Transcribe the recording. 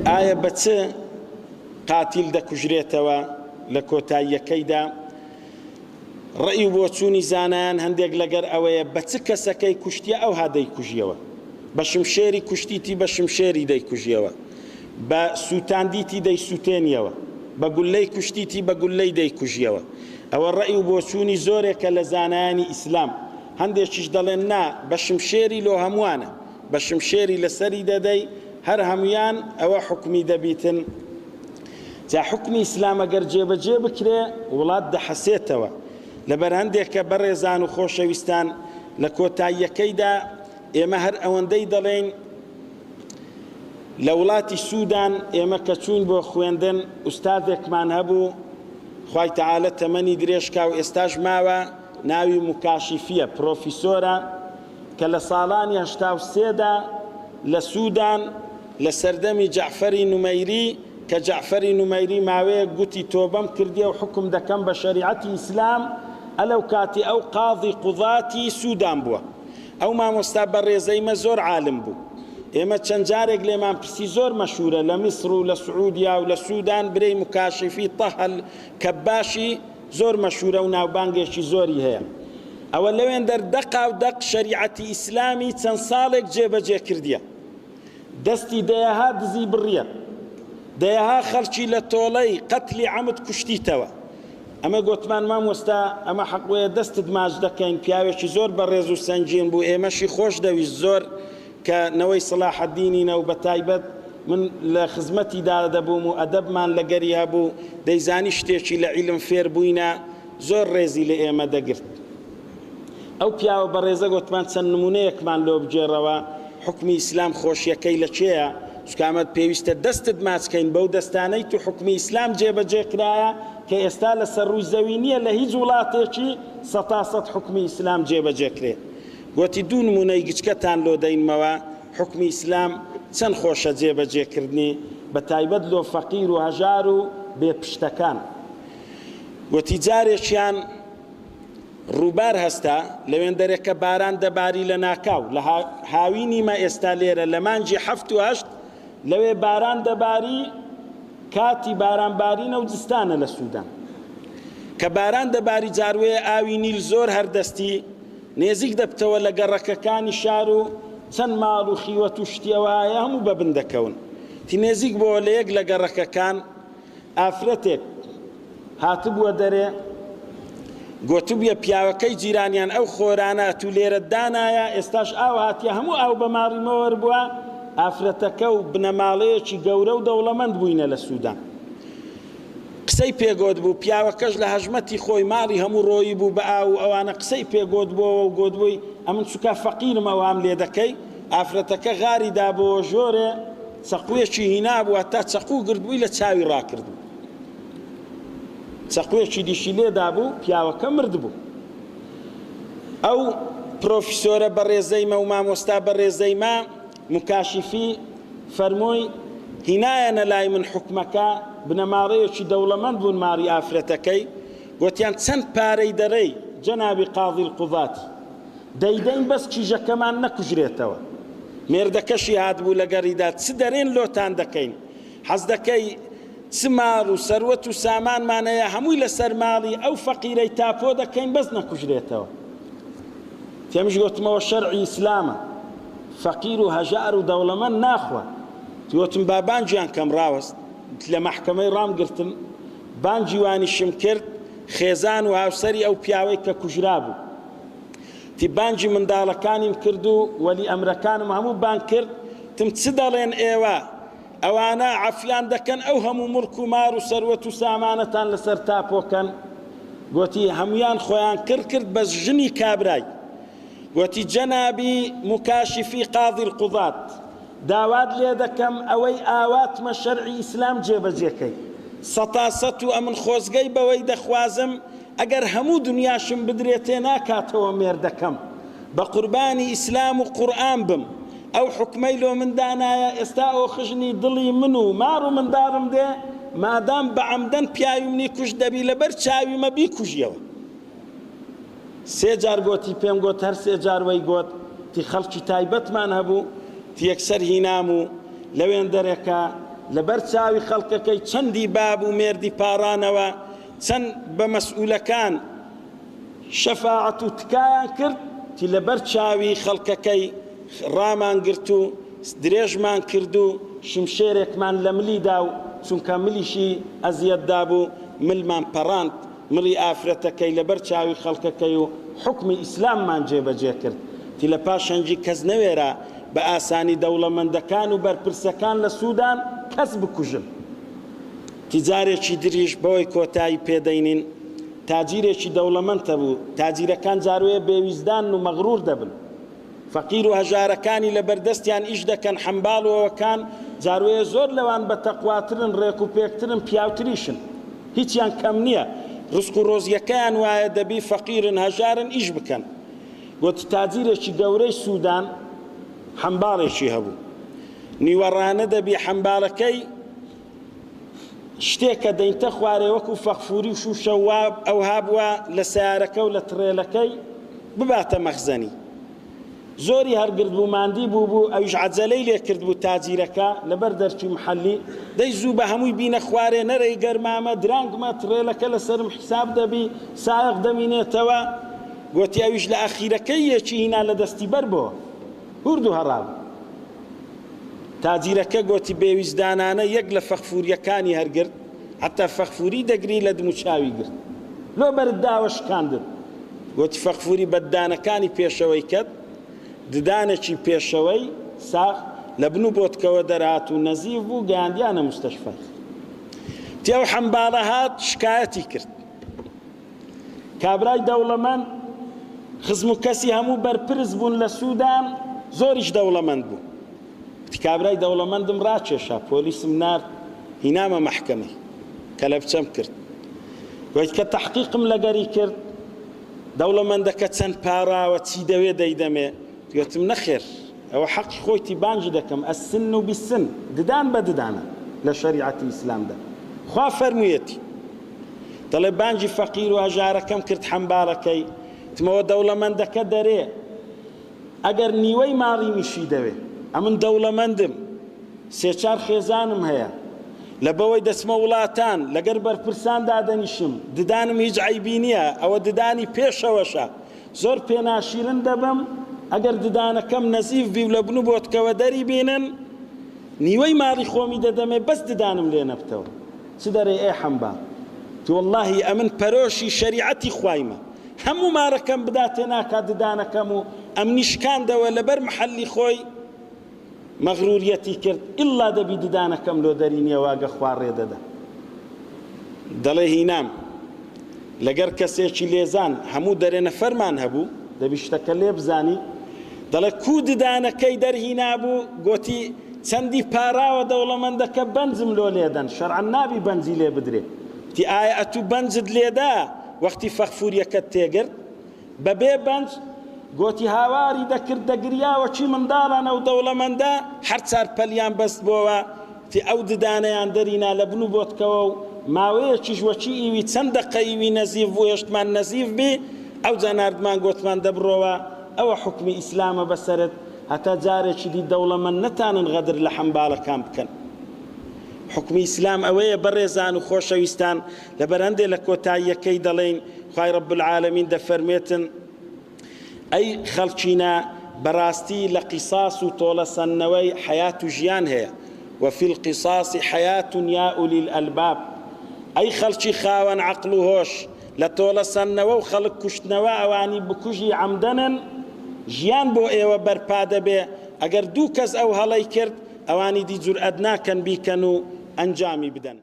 ئایا بە چ قاتیل دەکوژرێتەوە؟ لە کۆتاییەکەیدا ڕەئی و بۆچوونی زانایان هەندێک لەگەر ئەوەیە بە چ کەسەکەی کوشتیە ئەوها دەیکوژیەوە، بە شمشێری کوشتیتی بە شمشێری دەیکوژیەوە، بە سووتاندیتی دەیسووتێنیەوە، بە گوللەی کوشتیتی بە گوللەی دەیکوژیەوە. ئەوە ڕەئی و بۆچوونی زۆرێکە لە زانایانی ئیسلام، هەندێکیش دەڵێن نا بە شمشێری لۆ هەمووانە، بە شمشێری لەسەری دەدەی هەر هەموویان ئەوە حوکمی دەبیتن. جا حوکمی ئیسلام ئەگەر جێبەجێ بکرێ وڵات دەحەسێتەوە. لەبەر هەندێکە بەڕێزان و خۆشەویستان لە کۆتاییەکەیدا ئێمە هەر ئەوەندەی دەڵێین لە وڵاتی سودان ئێمە کە چووین بۆ خوێندن ئوستاذێکمان هەبوو خوای تەعالە تەمەنی درێژکا و ئێستاش ماوە ناوی موکاشیفیە پرۆفیسۆرە کە لە ساڵانی 83 دا لە سودان لە سەردەمی جەعفەری نومەیری کە جەعفەری نومەیری ماوەیەک گوتی تۆبەم کردیە و حوکم دەکەم بە شەریعەتی ئیسلام ئەلەو کاتی ئەو قاضی قوضاتی سودان بووە ئەو مامۆستا بەڕێزەی مە زۆر عالم بوو ئێمە چەند جارێک لێمان پرسی زۆر مەشهورە لە میسر و لە سعودیا و لە سودان برێی مکاشفی طه الکباشی زۆر مەشهورە و ناوبانگێکی زۆری هەیە ئەوە لەوێندەر دەقاو دەق شەریعەتی ئیسلامی چەند ساڵێک جێبەجێ کردیە دەستی دەیەها دزی بڕیە، دەیەها خەڵکی لە تۆڵەی قەتلی عەمد کوشتیتەوە. ئەمە گۆتمان مامۆستا ئەمە حەق وەیە دەستت ماچ دەکەین، پیاوێکی زۆر بەڕێز و سەنگین بوو، ئێمەشی خۆش دەویست زۆر کە نەوەی سڵاحەدینینە و بەتایبەت من لە خزمەتیدا دەبووم و ئەدەبمان لەگەری هەبوو، دەیزانی شتێکی لە عیلم فێر بووینە، زۆر ڕێزی لە ئێمە دەگرت. ئەو پیاوە بەڕێزە گۆتمان چەند نمونەیەکمان لۆ بگێڕەوە حوکمی ئیسلام خۆشیەکەی لە کێیە چونکە ئەمە پێویستە دەستت ماچ کەین بەو دەستانەی تو حوکمی ئیسلام جێبەجێ کرایە کە ئێستا لەسەر ڕووی زەوی نیە لە هیچ وڵاتێکی سەتا سەت حوکمی ئیسلام جێبەجێ کرێ گۆتی دوو نمونەی گچکەتان لۆ دەینمەوە حوکمی ئیسلام چەند خۆشە جێبەجێ کردنی بەتایبەت لۆ فەقیر و هەژار و بێ پشتەکان گۆتی جارێکیان ڕووبار هەستا، لەوێندەرێکە باران دەباری لەناکاو، لە هاوینیمە ئێستا لێرە لە مانگی حەفت و هەشت لەوێ باران دەباری، کاتی باران بارینە و زستانە لە سودان. کە باران دەباری جاروەیە ئاوی نیل زۆر هەردەستی نێزیک دەبتەوە لە گەڕەکەکانی شار و چەند ماڵ و خیوەت و شتی ئەوهایە هەموو بەبن دەکەون. تی نێزیک بۆوە لە یەک لە گەڕەکەکان ئافرەتێک هاتبووە دەرێ گۆتبوویە پیاوەکەی جیرانیان ئەو خۆرانە ئەتوو لێرەت دانایە ئێستاش ئاو هاتیە هەموو ئاو بە ماڵی مە وەربووە ئافرەتەکە و بنەماڵەیەکی گەورە و دەوڵەمەند بووینە لە سودان قسەی پێگۆت بوو پیاوەکەش لە هەژمەتی خۆی ماڵی هەموو ڕۆیی بوو بە ئاو و ئەوانە قسەی پێگۆت بۆوە و گۆتبووی ئەمن چوکا فەقیرم ئەوام لێ دەکەی ئافرەتەکە غاری دابۆوە ژۆرێ چەقویەکی هینابوو هەتا چەقوو گرتبووی لە چاوی ڕاکردبوو چەقویەکی دیشی لێدابوو پیاوەکە مردبوو ئەو پرۆفیسۆرە بەڕێزەیمە و مامۆستا بەڕێزەیمە مکاشفی فەرمووی هینایەنە لای من حوکمەکە بنەماڵەیەکی دەوڵەمەند بوون ماڵی ئافرەتەکەی گۆتیان چەند پارەی دەرەی جەنابی قاضی القضات دەیدەین بەس کیژەکەمان نەکوژرێتەوە مێردەکەشی هاتبوو لەگەڕیدا چ دەرێن لۆتان دەکەین حەز دەکەی چ ماڵ و سەروەت و سامانمان هەیە هەمووی لەسەر ماڵی ئەو فەقیرەی تاپۆ دەکەین بەس نەکوژرێتەوە تێمش گۆتمەوە شەرعی ئیسلامە فەقیر و هەژار و دەوڵەمەند ناخوا گۆتم با بانگیان کەم ڕاوەست لە مەحکەمەی ڕام گرتم بانگی وانیشم کرد خێزان و هاوسەری ئەو پیاوەی کە کوژرابوو تی بانگی منداڵەکانیم کرد و وەلی ئەمرەکانم هەموو بانگ کرد تم چ دەڵێن ئێوە ئەوانە عەفیان دەکەن ئەو هەموو موڵک و مار و سەروەت و سامانەتان لەسەر تاپۆکەن گۆتی هەموویان خۆیان کڕ کرد بەس ژنی کابرای گۆتی جەنابی مکاشفی قاضی القضات داوات لێ دەکەم ئەوەی ئاواتمە شەرعی ئیسلام جێبەجێ کەی سەتا سەت و ئەمن خۆزگەی بەوەی دەخوازم ئەگەر هەموو دنیاشم بدرێتێ ناکاتەوە مێردەکەم بە قوربانی ئیسلام و قورئان بم ئەو حوکمەی لۆ من دانایە ئێستا ئۆخژنی دڵی من و ماڕ و منداڵم دێ مادام بە عەمدەن پیاوی منی کوشت دەبی لەبەر چاویمە بیکوژیەوە. سێ جار گۆتی پێم گۆت هەر سێ جار وەی گۆت تی خەڵکی تایبەتمان هەبوو تی یەکسەر هینام و لەوێندەرێکە. لەبەر چاوی خەڵکەکەی چەندی باب و مێردی پاڕانەوە، چەند بە مەسئولەکان شەفاعەت و تکایان کرد، تی لەبەر چاوی خەڵکەکەی ڕامان گرت و درێژمان کرد و شمشێرێکمان لە ملی دا و چونکە ملیشی ئەزیەت دابوو ملمان پەڕاند ملی ئافرەتەکەی لەبەر چاوی خەڵکەکەی و حوکمی ئیسلاممان جێبەجێ کرد. تی لە پاش هەنگی کەس نەوێرا بە ئاسانی دەوڵەمەندەکان و بەرپرسەکان لە سودان کەس بکوژن. تی جارێکی دریش بەوەی کۆتایی پێ دەینین تاجیرێکی دەوڵەمەند هەبوو، تاجیرەکان جاروەیە بێویژدانن و مەغرور دەبن. فەقیر و هەژارەکانی لە بەردەستیان ئیش دەکەن حەمباڵ و ئەوەکان جاروەیە زۆر لەوان بە تەقواترن ڕێک و پێکترن پیاوتریشن هیچیان کەم نیە ڕزق و ڕۆزیەکەیان وایە دەبی فەقیرن هەژارن ئیش بکەن گۆتی تاجیرێکی گەورەی سودان حەمباڵێکی هەبوو نیوەڕانە دەبی حەمباڵەکەی شتێکە دەینتە خوارێ وەکو فەخفوری و شوشە وا ئەوها بووە لە سەیارەکە و لە تڕێلەکەی بباتە مەخزەنی زۆری هەرگرت بوو ماندی بوو بوو ئەویش عەجەلەی لێ کرد بوو تاجیرەکە لەبەر دەرکی محەلی دەی زوو بە هەمووی بینە خوارێ نەرێی گەرمامە درانگمە تڕێلەکە لەسەرم حیساب دەبی سایەق دەمینێتەوە گۆتی ئەویش لە ئەخیرەکەی یەکی هینا لە دەستی بەر بۆ هورد و هەڕابوو. تاجیرەکە گۆتی بێویژدانانە یەک لە فەخفوریەکانی هەرگرت، حەتا فەخفوری دەگری لە دموچاوی گرت. لۆ بەرت داوە شکاندت. گۆتی فەخفوری بە ددانەکانی پێشەوەی کەت، ددانێکی پێشەوەی ساغ لە بن و بۆتکەوە دەرهات و نەزیف بوو، گەیاندیانە موستەشفای. تی ئەو حەمباڵە هات شکایەتی کرد. کابرای دەوڵەمەند خزم و کەسی هەموو بەرپرس بوون لە سودان زۆریش دەوڵەمەند بوو وتی کابرای دەوڵەمەندم ڕاکێشا پۆلیسم نارد هینامە مەحکەمەی کەلەپچەم کرد وەی کە تەحقیقم لەگەری کرد دەوڵەمەندەکە چەند پاراوە چی دەوێ دەیدەمێ گوتم نەخێر ئەوە حەقی خۆیتی بانگی دەکەم السن بالسن ددان بە ددانە لە شەریعەتی ئیسلامدا خوا فەرموویەتی دەڵێ بانگی فەقیر و هەژارەکەم کرد حەمباڵەکەی وتمەوە دەوڵەمەندەکە دەرێ ئەگەر نیوەی ماڵی میشی دەوێ ئەمن دەوڵەمەندم سێ چار خێزانم هەیە لە بەوەی دەچمە وڵاتان لەگەر بەرپرسان دادەنیشم ددانم هیچ عەیبی نییە ئەوە ددانی پێشەوەشە زۆر پێناشیرن دەبم ئەگەر ددانەکەم نەزیف بی و لە بن و بۆتکەوە دەری بینن نیوەی ماڵی خۆمی دەدەمێ بەس ددانم لێ نەبتەوە چ دەرێی ئەی حەمبا تی وەڵاهی ئەمن پەرۆشی شەریعەتی خوایمە هەموو ماڵەکەم بداتێ ناکا ددانەکەم و ئەمنی شکاندەوە لەبەر محەلی خۆی مەغروریەتی کرد ئیلا دەبی ددانەکەم لۆ دەرینیە واگە خوا ڕێ دەدا دەڵێ هینام لەگەر کەسێکی لێزان هەموو دەرێ نەفەرمان هەبوو دەبی شتەکە لێ بزانی دەڵێ کوو ددانەکەی دەرهینابوو گۆتی چەندی پاراوە دەوڵەمەندەکە بەنجم لۆ لێدەن شەرعەن نابی بەنجی لێ بدرێ وتی ئایا ئەتوو بەنجت لێدا وەختی فەخفوریەکەت تێگرت بەبێ بەنج گۆتی هاواری دەکرد دەگریا وەکی منداڵان ئەو دەوڵەمەندە هەر چار پەلیان بەستبۆوە تی ئەو ددانەیان دەرینا لە بن و بۆتکەوە و ماوەیەکیش وەکی ئیوی چەند دەقە ئیوی نەزیف بوو هێشتمان نەزیف بی ئەوجا ناردمان گۆتمان دەبڕۆوە ئەوە حوکمی ئیسلامە بەسەرت هەتا جارێکی دی دەوڵەمەند نەتانن غەدر لە حەمباڵەکان بکەن حوکمی ئیسلام ئەوەیە بەڕێزان و خۆشەویستان لەبەر هەندێ لە کۆتاییەکەی دەڵێین خوای رب العالمین دەفەرموێتن ئەی خەڵکینە بەڕاستی لە قیساس و تۆڵە سەندنەوەی حەیات و ژیان هەیە وفی القصاص حیاة یا اولی الالباب ئەی خەڵکی خاوەن عەقڵ و هۆش لە تۆڵە سەندنەوە و خەڵک کوشتنەوە ئەوانی بکوژی عەمدەنن ژیان بۆ ئێوە بەرپا دەبێ ئەگەر دوو کەس ئەو هەڵەی کرد ئەوانی دی جورئەت ناکەن بیکەن و ئەنجامی بدەن.